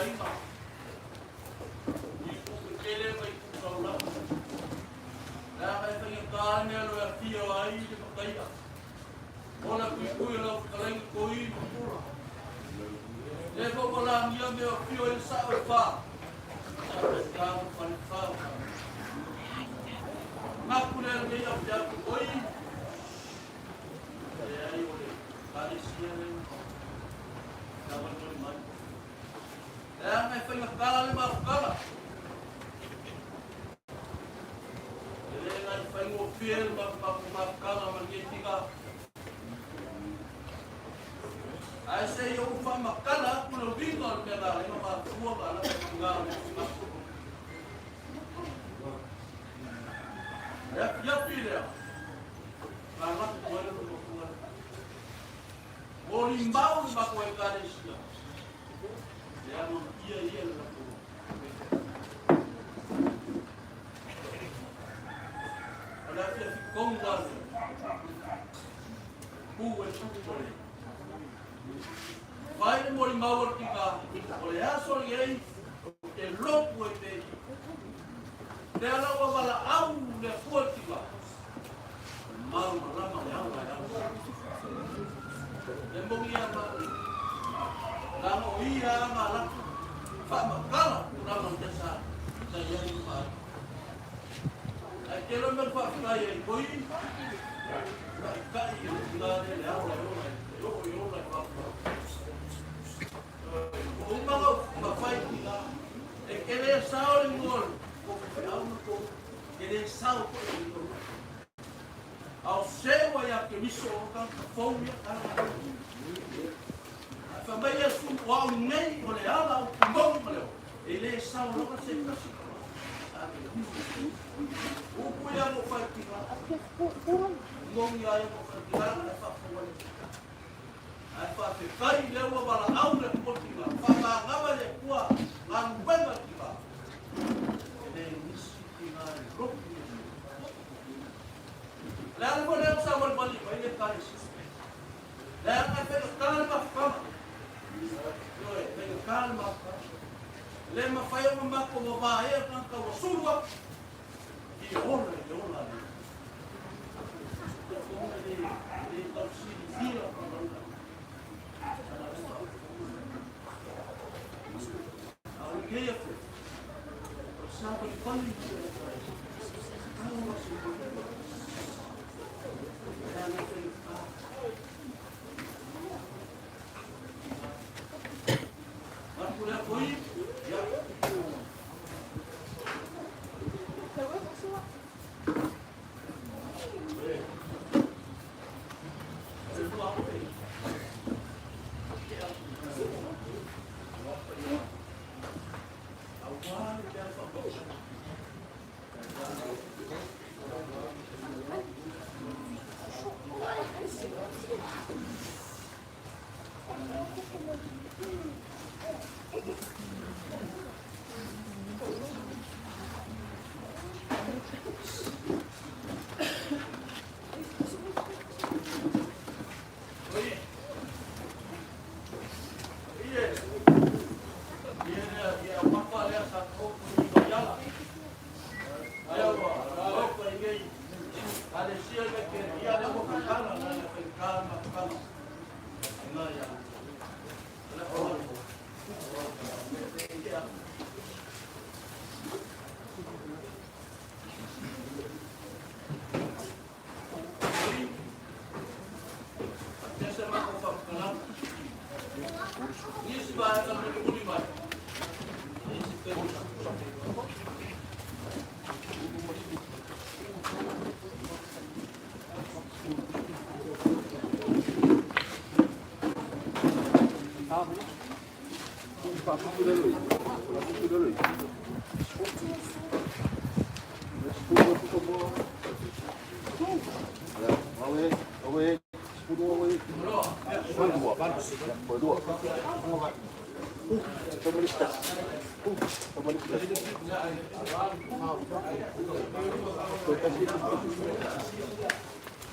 aiga i tupe tele ma i tupe taulaga. Leaga e faigata le mea e afio ai le mataia o le puipui o lau fetalaiga Toi ma Pula. Le foi ua lagia mea o afio ai le sao e fa, sa faigata ma fale fa o Samoa. Manatu lea lenei afiafi Toi, leai o le Ekalesia lea na savalivali mai. Leaga e faigata le mafutaga. E le nai faigofie le mafutaga ma lenei tiga. Ae se i ou faamatala atu le uiga o le mea na ala ai ona mafua ona ala mai tiga o le aso. Le afiafi lea, na alu atu ai le matua lea. Molimau le matou Ekalesia, le amanaia ia le latou O le afiafi tonu la lea, pu e tupu o le fai le molimau a le tina, o le aso lenei, ou te lotu ai pea i i. Lea la ua valaau le Atua i le tina, Malamalama le ala e alu ai. E moni a maʻu, leaga o ia a na alu atu faamatala tulaga o le mea sa i ai ma ai. Ae tele o mea na faafetai ai koi, taitai i le tina lea le ala e ola ai, e oo i ola i fafo. Ua uma ona fai tina, e te le sao le igoa o faifeau ma tou, e te le sao foi le igoa. A o se ua ia Keriso o tagata fou ia tala. Ae fai mai Iesu, o au nei o le ala o le moni ma le ola, e le sao lava se tasi Upu ia mo whaitinga. Moni ai mo whaitinga, e whakawale. Ae whawhetai lea ua walaau le kotinga, whamāngawa le kua, ngā nguenga ki ngā. E le nisi ki ngā ropu. Le ala foi lea o savalivali mai le Ekalesia. Leaga e faigata le mafutaga. Ioe, e faigata le mafutaga. E le mafai ona matou vavaea tagata ua sulu atu i ola i le ola a le Talitonu e le, e le tau silafia faamaluna. A o lenei afiafi, o le savalivali mai o le Ekalesia, tau a se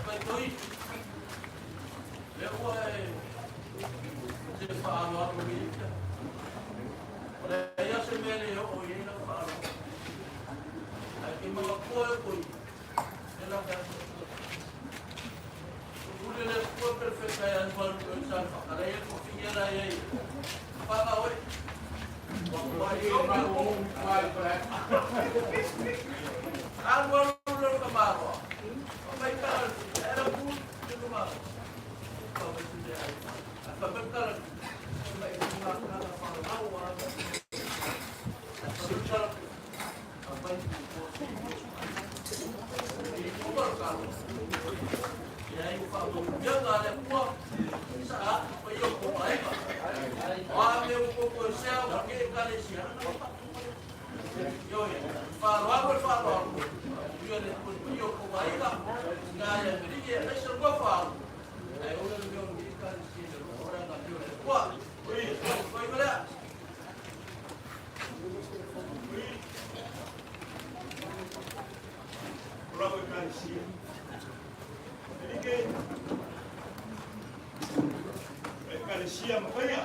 Fai toi, le ua e te whaaloalo i ia. O le ia se mea le o i ina whaaloalo. Ai ke mga pua e koi, e la ka Ule le pua perfecta e anwalu e sa whakarei e ko whinga rai e. Whanga oe. Anwalu le ka maroa. Mai kala, era pu te ka maroa. Ka mai tu te ai. A ka mai kala, mai nga kala whanau a. A ka mai kala, a mai tu ko se. I kuma kalo. Ia i wha mo ia le pua. Sa a pa i o ko ai ka. A me o ko ko se o ke ka le sia na pa. Yo ia. Wha roa ko wha roa. Ia le ko i o ko ai ka. Nga ia me ri e se ko wha. Ai o le me o ni ka le sia le ora nga yo le pua. Oi, oi ko le. O lava e kalesia. E like, e kalesia ma faia.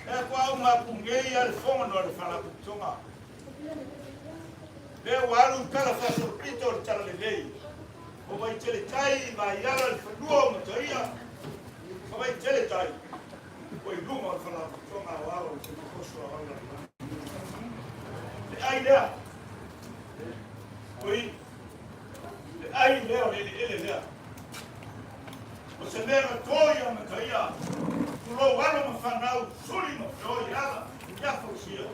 E ko au ngā pungei a le fonga no le whalaputonga. Le ua alu tala whasolopito o le tala lelei. O vai tele tai ma iala le whanua o mataia. O vai tele tai. O i lunga o le whalaputonga o au o le whanakoso a au la Le ai lea. Oi. Le ai lea o le ele ele lea. O se mea na toi a mataia. Tulou alo ma whanau, suli ma feoi ala, ia fausia.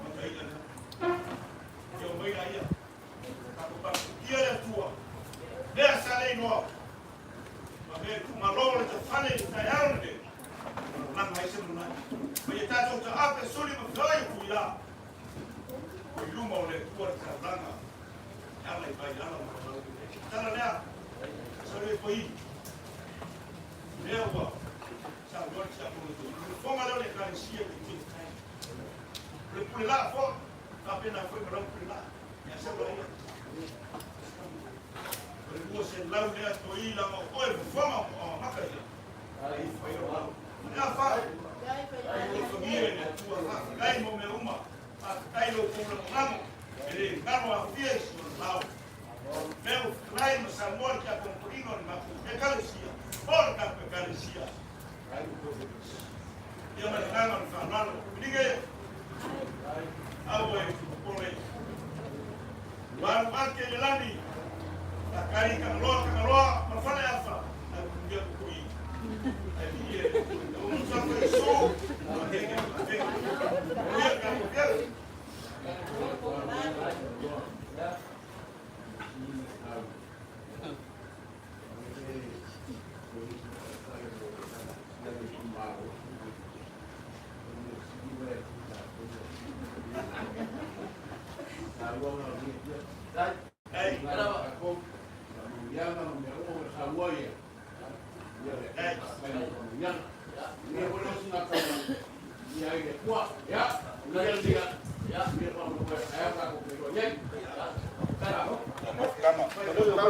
Mataia lea. Ia o mai ia. Ka ko pa kia le tua. Lea sa le noa. Ma me tu malo le te fale le tai ao le. Langa ai se muna. Ma ia tātou ta ape suli ma feoi ku ia. O i luma o le tua le taulanga. Ala i vai ala ma lau. Tala lea. Sa le poi. Lea ua. Sa ua sa polo tu. Le fonga leo le kalesia ki te tai. Le pule la fo. Ka pena foi ma lau pule la. Ia sa ua ia. O le ua se lau lea to i la ma oe fonga o maka ia. Ai fai o lau. Ia fa. O whangia e le tua fa. Kai mo me uma. A kai lo pula mo. E le ngaro a fia i si o lau. Meu klai ma sa moa kia konkurino ni maku e kalesia. O le kapu e kalesia. Ia ma le nganga o le whanalo. Minige. Au e pole. Waru ake le lani. A kari kangaloa kangaloa. Ma whale afa. Ai kungia kukui. Ai ie. O musa koe so. Ma heke ma heke. Ia ka ia. Ai.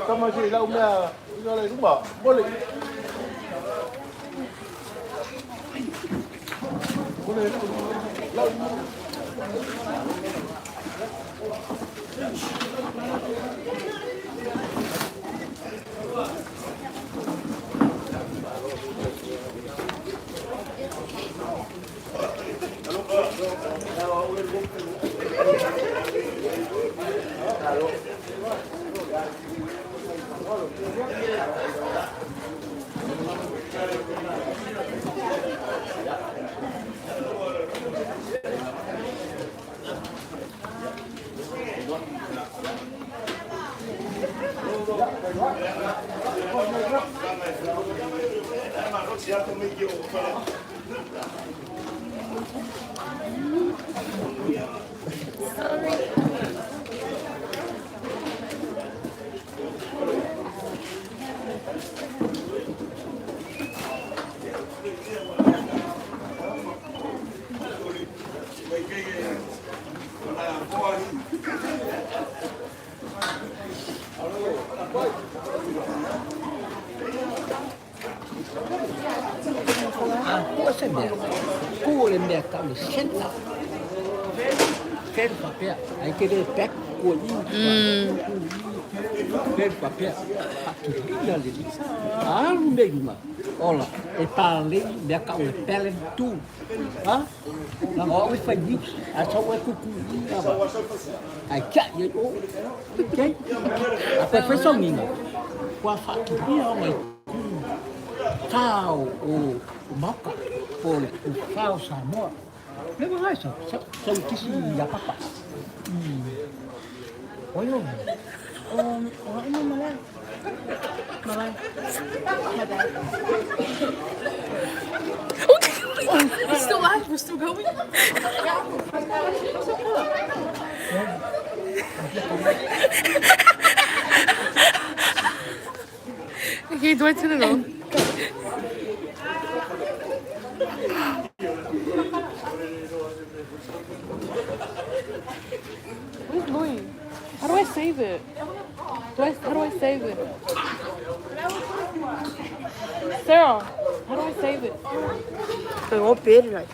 Kama si lau mea ina le luma. Mole. Mole lau. Lau. A po se mea, ku o le mea tau le center. Fen papea, ai ke le back kua i. Fen papea, patulina le li. Alu me luma, ola, e pālei mea kau le pelen tu. Ha? Na ngā oi whai news, a sau e kuku i awa. Ai kia i o, kei. A koe whai saunginga, kua whaaturia o mai ku tao o mauka, po le ku whao Samoa. Me wa ngai sau, sau, sau kisi ia papa. Oi o. O ina malai. Malai. My bad. We're still live. We're still going. Okay, do I turn it on? Where's Louis? How do I save it? How do I save it? Sarah, how do I save it? Tôi có biết rồi.